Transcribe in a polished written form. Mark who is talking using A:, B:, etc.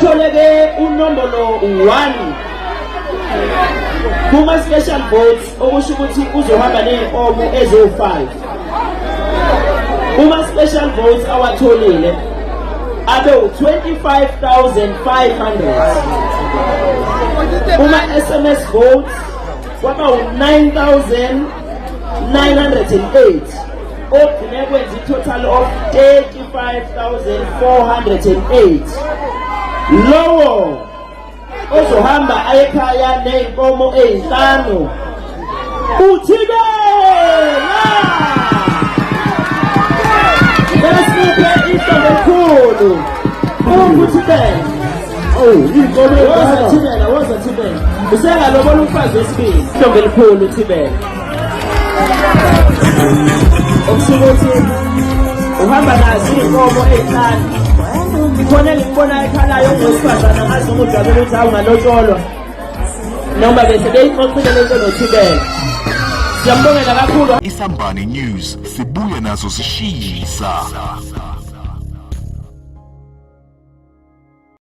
A: Otholeke unombolo 1 kuma special votes, okusho ukuthi uzohamba nezinkomo eziwu-5 kuma special votes awatholile, abe u-25,500. Kuma SMS votes kwaba u-9,908, ogcine kwenza i-total of 35,408. Lowo ozohamba ayekhaya ney'nkomo ey'nhlanu uThibela. Ngicela simuphe ihlombe elikhulu uThibela.
B: Oh, iy'nkomo
A: Woza.
B: ey'ngaka.
A: Thibela, woza Thibela, usengalobola umfazi wesibili. Ihlombe elikhulu Thibela, okusho ukuthi uhamba nazo iy'nkomo ey'nhlanu. Khona engikubonayo ekhalayo ongowesifazane, angazi noma ujabule ukuthi hawu ngalotsholwa noma bese beyixoxile lento noThibela. Siyambongela kakhulu.
C: Isambane News, sibuye nazo zishisa.